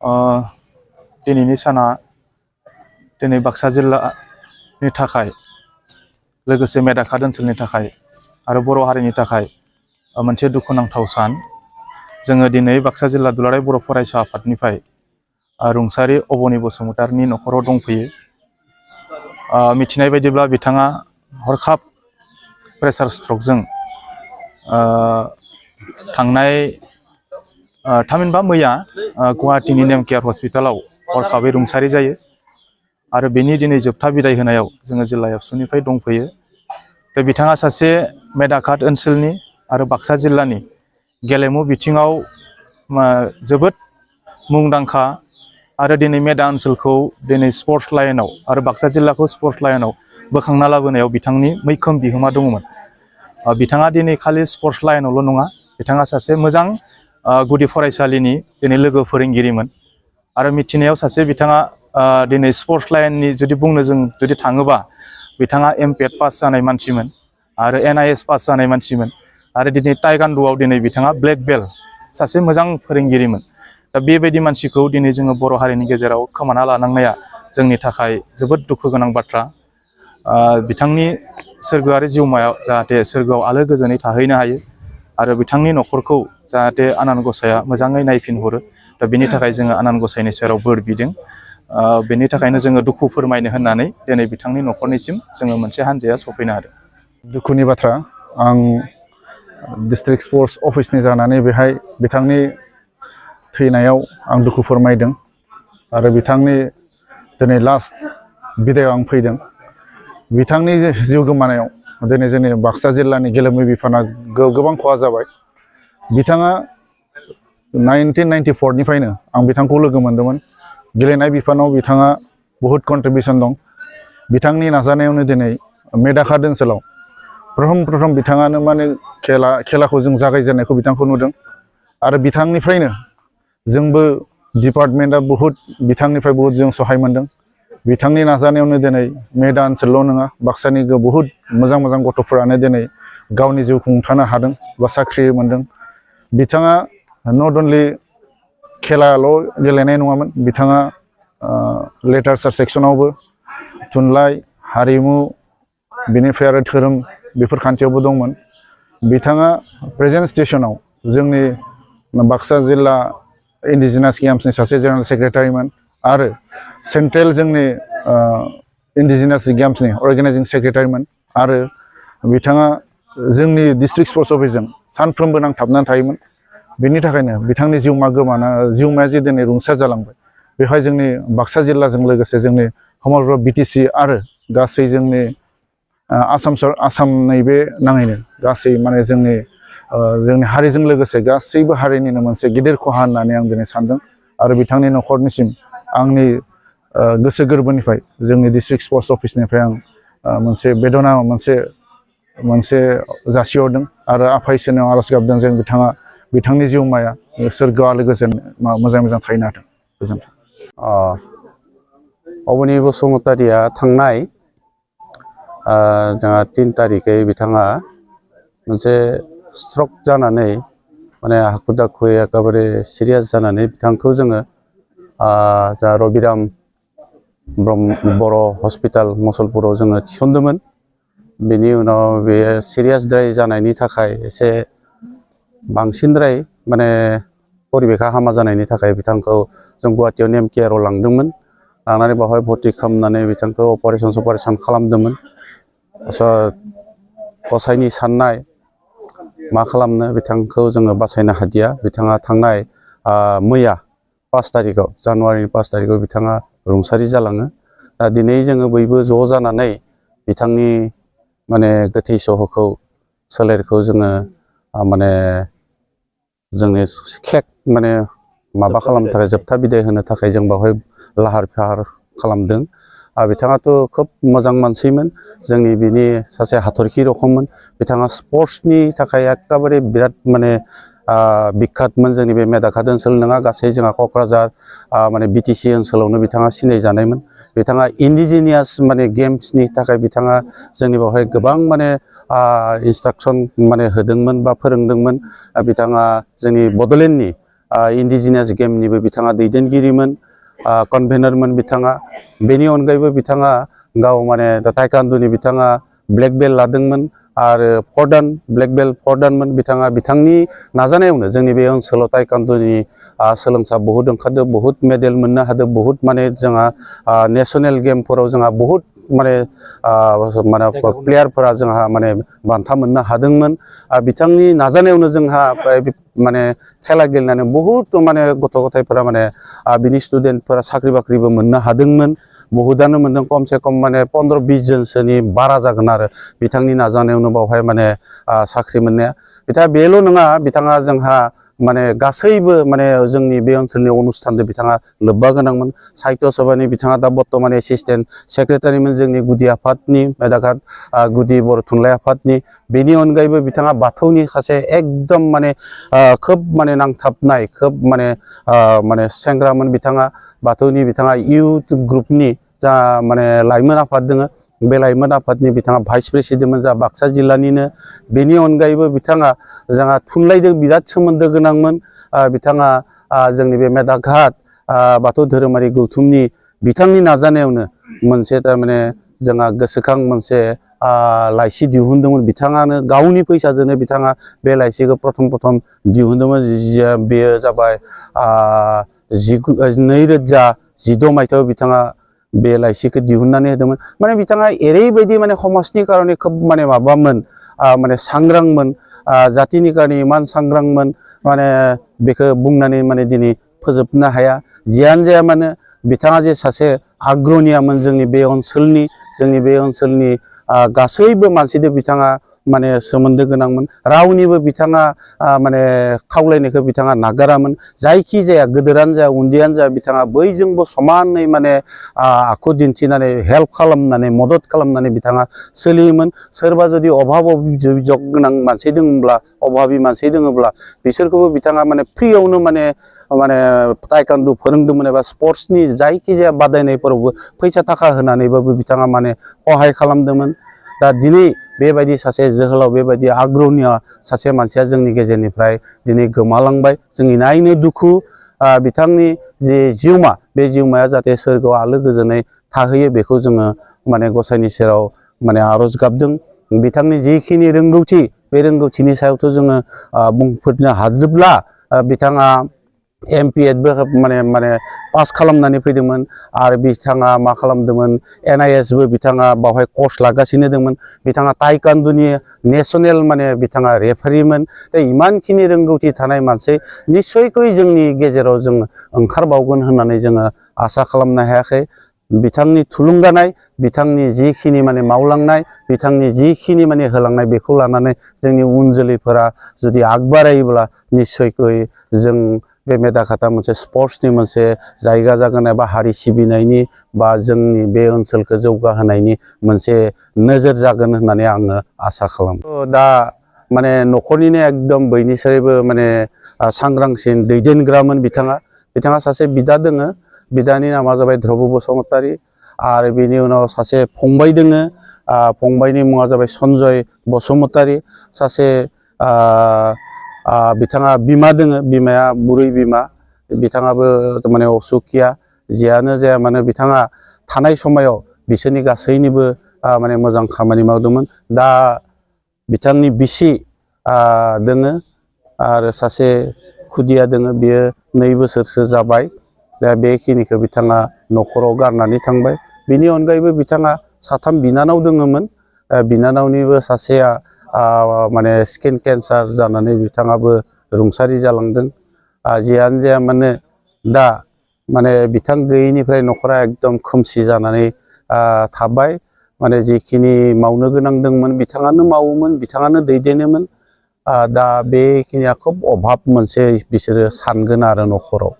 दिनैनि साना दिनै बाक्सा जिल्लानि थाखाय लोगोसे मेदाखाद ओनसोलनि थाखाय आरो बर' हारिनि थाखाय मोनसे दुखुनांथाव सान। जोङो दिनै बाक्सा जिल्ला दुलाराय बर' फरायसा आफादनिफ्राय रुंसारि अबनि बसुमतारिनि न'खराव दंफैयो। मिथिनाय बायदिब्ला बिथाङा हरखाब प्रेसार स्ट्रकजों थांनाय थामहिनबा मैया गुवाहाटीनि नेम केयार हस्पिटालाव हरखाबै रुंसारि जायो आरो बेनि दिनै जोबथा बिदाय होनायाव जोङो जिल्ला एबसुनिफ्राय दंफैयो। दा बिथाङा सासे मेदाखाद ओनसोलनि आरो बाक्सा जिल्लानि गेलेमु बिथिङाव जोबोद मुंदांखा आरो दिनै मेदा ओनसोलखौ दिनै स्पर्ट्स लाइनाव आरो बाक्सा जिल्लाखौ स्पर्ट्स लाइनाव बोखांना लाबोनायाव बिथांनि मैखोम बिहोमा दङमोन। बिथाङा दिनै खालि स्पर्ट्स लाइनावल' नङा, बिथाङा सासे मोजां गुदि फरायसालिनि दिनै लोगो फोरोंगिरिमोन आरो मिथिनायाव सासे बिथाङा दिनै स्पर्ट्स लाइननि जुदि थाङोबा बिथाङा एमपेड पास जानाय मानसिमोन आरो NIS पास जानाय मानसिमोन आरो दिनै टाइकान्ड'आव दिनै बिथाङा ब्लेक बेल्ट सासे मोजां फोरोंगिरिमोन। दा बेबायदि मानसिखौ दिनै जोङो बर' हारिनि गेजेराव खोमाना लानांनाया जोंनि थाखाय जोबोद दुखु गोनां बाथ्रा। बिथांनि सोरगोआरि जिउमायाव जाहाथे सोरगोआव आलो गोजोनै थाहैनो हायो आरो बिथांनि न'खरखौ जाहाथे आनान गसाया मोजाङै नायफिनहरो। दा बेनि थाखाय जोङो आनान गसाइनि सेराव बोर बिदों। बेनि थाखायनो जोङो दुखु फोरमायनो होननानै दिनै बिथांनि न'खरनिसिम जोङो मोनसे हान्जाया सफैनो हादों। दुखुनि बाथ्रा, आं डिस्ट्रिक्ट स्पर्ट्स अफिसनि जानानै बेहाय बिथांनि थैनायाव आं दुखु फोरमायदों आरो बिथांनि दिनै लास्ट बिदायाव आं फैदों। बिथांनि जिउ गोमानायाव दिनै जोंनि बाक्सा जिल्लानि गेलेमु बिफाना गोबां खहा जाबाय। बिथाङा 1994 निफ्रायनो आं बिथांखौ लोगो मोन्दोंमोन। गेलेनाय बिफानाव बिथाङा बहुद कन्ट्रिबिउसन दं। बिथांनि नाजानायावनो दिनै मेदाखाद ओनसोलाव प्रथम बिथाङानो माने खेलाखौ जों जागायजेननायखौ बिथांखौ नुदों आरो बिथांनिफ्रायनो जोंबो डिपार्टमेन्टआ बिथांनिफ्राय बहुद जों सहाय मोन्दों। बिथांनि नाजानायावनो दिनै मेदा ओनसोलल' नङा, बाक्सानि बहुद मोजां गथ'फोरानो दिनै गावनि जिउ खुंथानो हादों बा साख्रि मोन्दों। बिथाङा नट अनलि खेलाल' गेलेनाय नङामोन, बिथाङा लिटारेचार सेक्सनावबो थुनलाइ, हारिमु, बेनिफ्राय आरो धोरोम बेफोर खान्थियावबो दंमोन। बिथाङा प्रेजेन्ट स्टेसनाव जोंनि बाक्सा जिल्ला इन्डिजिनास गेम्सनि सासे जेनेरेल सेक्रेटारिमोन आरो सेन्ट्रेल जोंनि इन्डिजिनास गेम्सनि अर्गेनाइजिं सेक्रेटारिमोन आरो बिथाङा जोंनि डिस्ट्रिक्ट स्पर्ट्स अफिसजों सानफ्रोमबो नांथाबनानै थायोमोन। बेनि थाखायनो बिथांनि जिउमाया जे दिनै रुंसार जालांबाय, बेवहाय जोंनि बाक्सा जिल्लाजों लोगोसे जोंनि समग्र BTC आरो गासै जोंनि आसाम नैबे नाङैनो गासै माने जोंनि हारिजों लोगोसे गासैबो हारिनिनो मोनसे गिदिर खहा होननानै आं दिनै सानदों आरो बिथांनि न'खरनिसिम आंनि गोसो गोरबोनिफ्राय जोंनि डिस्ट्रिक्ट स्पर्ट्स अफिसनिफ्राय आं मोनसे बेदना मोनसे जासिहरदों आरो आफा इसोरनाव आरज गाबदों जों बिथांनि जिउमाया सोरगोआव आलो गोजोन मोजां थाहैनो हाथों। गोजोन्थों। अबनि बसुमतारिया थांनाय जोंहा 3 तारिखै बिथाङा मोनसे स्ट्रक जानानै माने हाखु दाखुयै एकेबारे सिरियास जानानै बिथांखौ जोङो जा रबिराम बर' हस्पिटाल मुसलपुराव जोङो थिसनदोंमोन। बेनि उनाव बेयो सिरियासद्राय जानायनि थाखाय एसे बांसिनद्राय माने परिबेखा हामा जानायनि थाखाय बिथांखौ जों गुवाहाटीयाव नेम केयाराव लांदोंमोन। लांनानै बेवहाय भर्ति खालामनानै बिथांखौ अपारेसन खालामदोंमोन। गसाइनि साननाय मा खालामनो बिथांखौ जोङो बासायनो हादिया। बिथाङा थांनाय मैया 5 तारिखआव जानुवारिनि 5 तारिखआव बिथाङा रुंसारि जालाङो। दा दिनै जोङो बयबो ज' जानानै बिथांनि माने गोथै सहखौ सोलेरखौ जोङो माने जोंनि माने माबा खालामनो थाखाय जोबथा बिदाय होनो थाखाय जों बेवहाय लाहार फाहार खालामदों। बिथाङाथ' खोब मोजां मानसिमोन, जोंनि बिनि सासे हाथरखि रखममोन। बिथाङा स्पर्ट्सनि थाखाय एकेबारे बिराद माने बिख्यातमोन। जोंनि बे मेदाखाद ओनसोल नङा, गासै जोंहा क'क्राझार माने BTC ओनसोलावनो बिथाङा सिनायजानायमोन। बिथाङा इन्डिजिनियास माने गेम्सनि थाखाय बिथाङा जोंनि बेवहाय गोबां माने इन्सट्राक्सन माने होदोंमोन बा फोरोंदोंमोन। बिथाङा जोंनि बड'लेण्डनि इन्डिजिनियास गेमनिबो बिथाङा दैदेनगिरिमोन कनभेनरमोन बिथाङा बेनि अनगायैबो बिथाङा गाव माने टाइकान्डुनि बिथाङा ब्लेक बेल्ट लादोंमोन आरो फर्डान ब्लेक बेल्ट फर्डानमोन बिथाङा बिथांनि नाजानायावनो जोंनि बे ओनसोलाव टाइकान्डुनि सोलोंसा बहुत ओंखारदों बहुत मेडेल मोननो हादों बहुत माने जोंहा नेशनेल गेमफोराव जोंहा बहुत माने माने प्लेयारफोरा जोंहा माने बान्था मोननो हादोंमोन बिथांनि नाजानायावनो जोंहा माने खेला गेलेनानै बहुत माने गथ' गथायफोरा माने बिनि स्टुडेन्टफोरा साख्रि बाख्रिबो मोननो हादोंमोन बहुतानो मोनदों खमसे खम माने 15-20 जनसोनि बारा जागोन आरो बिथांनि नाजानायावनो बावहाय माने साख्रि मोननाया बिथाङा बेल' नङा बिथाङा जोंहा माने गासैबो माने जोंनि बे ओनसोलनि अनुष्ठानजों बिथाङा लोब्बा गोनांमोन साहित्य सभानि बिथाङा दा बर्तमान एसिस्टेन्ट सेक्रेटारिमोन जोंनि गुदि आफादनि मेदाघाट गुदि बर' थुनलाइ आफादनि बेनि अनगायैबो बिथाङा बाथौनि सासे एकदम माने खोब माने नांथाबनाय खोब माने सेंग्रामोन बिथाङा बाथौनि बिथाङा इउथ ग्रुपनि जा माने लाइमोन आफाद दोङो बे लाइमोन आफादनि बिथाङा भाइस प्रेसिडेन्टमोन जा बाक्सा जिल्लानिनो बेनि अनगायैबो बिथाङा जोंहा थुनलाइजों बिराद सोमोन्दो गोनांमोन बिथाङा जोंनि बे मेदाघाट बाथौ धोरोमारि गौथुमनि बिथांनि नाजानायावनो मोनसे थारमाने जोंहा गोसोखां मोनसे लाइसि दिहुनदोंमोन बिथाङानो गावनि फैसाजोंनो बिथाङा बे लाइसिखौ प्रथम दिहुनदोंमोन बेयो जाबाय 2016 मायथाइयाव बिथाङा बे लाइसिखौ दिहुननानै होदोंमोन माने बिथाङा ओरैबायदि माने समाजनि कारणे खोब माने माबामोन माने सांग्रांमोन जातिनि कारणे इमान सांग्रांमोन माने बेखौ बुंनानै माने दिनै फोजोबनो हाया जियानो जाया मानो बिथाङा जे सासे आग्रनियामोन जोंनि बे ओनसोलनि गासैबो मानसिजों बिथाङा माने सोमोन्दो गोनांमोन रावनिबो बिथाङा माने खावलायनायखौ बिथाङा नागारामोन जायखि जाया गिदिरानो जा उन्दैयानो जा बिथाङा बयजोंबो समानै माने आखु दिन्थिनानै हेल्प खालामनानै मदद खालामनानै बिथाङा सोलियोमोन सोरबा जुदि अभाब अभियोग गोनां मानसि दङब्ला अभाबि मानसि दङब्ला बिसोरखौबो बिथाङा माने फ्रियावनो माने टाइकान्डु फोरोंदोंमोन एबा स्पर्ट्सनि जायखिजाया बादायनायफोरावबो फैसा थाखा होनानैबाबो बिथाङा माने सहाय खालामदोंमोन दा दिनै बेबायदि सासे जोहोलाव बेबायदि आग्रनिया सासे मानसिया जोंनि गेजेरनिफ्राय दिनै गोमालांबाय जोंनि नायनो दुखु बिथांनि जे जिउमा बे जिउमाया जाहाथे सोरगोआव आलो गोजोनै थाहैयो बेखौ जोङो माने गसाइनि सेराव माने आरज गाबदों बिथांनि जिखिनि रोंगौथि बे रोंगौथिनि सायावथ' जोङो बुंफोरनो हाजोबला बिथाङा MPEdबो माने पास खालामनानै फैदोंमोन आरो बिथाङा मा खालामदोंमोन NISबो बिथाङा बावहाय कर्स लागासिनो दंमोन बिथाङा टाइकान्डुनि नेशनेल माने बिथाङा रेफारिमोन दा इमानखिनि रोंगौथि थानाय मानसि निस्सयकै जोंनि गेजेराव जों ओंखारबावगोन होननानै जोङो आसा खालामनो हायाखै बिथांनि थुलुंगानाय बिथांनि जिखिनि माने मावलांनाय बिथांनि जिखिनि माने होलांनाय बेखौ लानानै जोंनि उन जोलैफोरा जुदि आगबारायोब्ला निस्सयकै जों बे मेदाघाटा मोनसे स्पर्ट्सनि मोनसे जायगा जागोन एबा हारि सिबिनायनि बा जोंनि बे ओनसोलखौ जौगाहोनायनि मोनसे नोजोर जागोन होननानै आङो आसा खालामो दा माने न'खरनिनो एकदम बयनिख्रुइबो माने सांग्रांसिन दैदेनग्रामोन बिथाङा सासे बिदा दोङो बिदानि नामा जाबाय ध्रुब बसुमतारी आरो बेनि उनाव सासे फंबाय दोङो फंबायनि मुङा जाबाय सन्जय बसुमतारी सासे बिथाङा बिमा दोङो बिमाया बुरै बिमा बिथाङाबो माने असुखिया जियानो जाया मानो बिथाङा थानाय समायाव बिसोरनि गासैनिबो माने मोजां खामानि मावदोंमोन दा बिथांनि बिसि दोङो आरो सासे खुदिया दोङो बियो 2 बोसोरसो जाबाय दा बेखिनिखौ बिथाङा न'खराव गारनानै थांबाय बिनि अनगायैबो बिथाङा 3 बिनानाव दोङोमोन बिनानावनिबो सासेया माने स्किन केन्सार जानानै बिथाङाबो रुंसारि जालांदों जियानो जाया मानो दा माने बिथां गैयैनिफ्राय न'खरा एकदम खोमसि जानानै थाबाय माने जिखिनि मावनो गोनां दंमोन बिथाङानो मावोमोन बिथाङानो दैदेनोमोन दा बेखिनिया खोब अभाब मोनसे बिसोरो सानगोन आरो न'खराव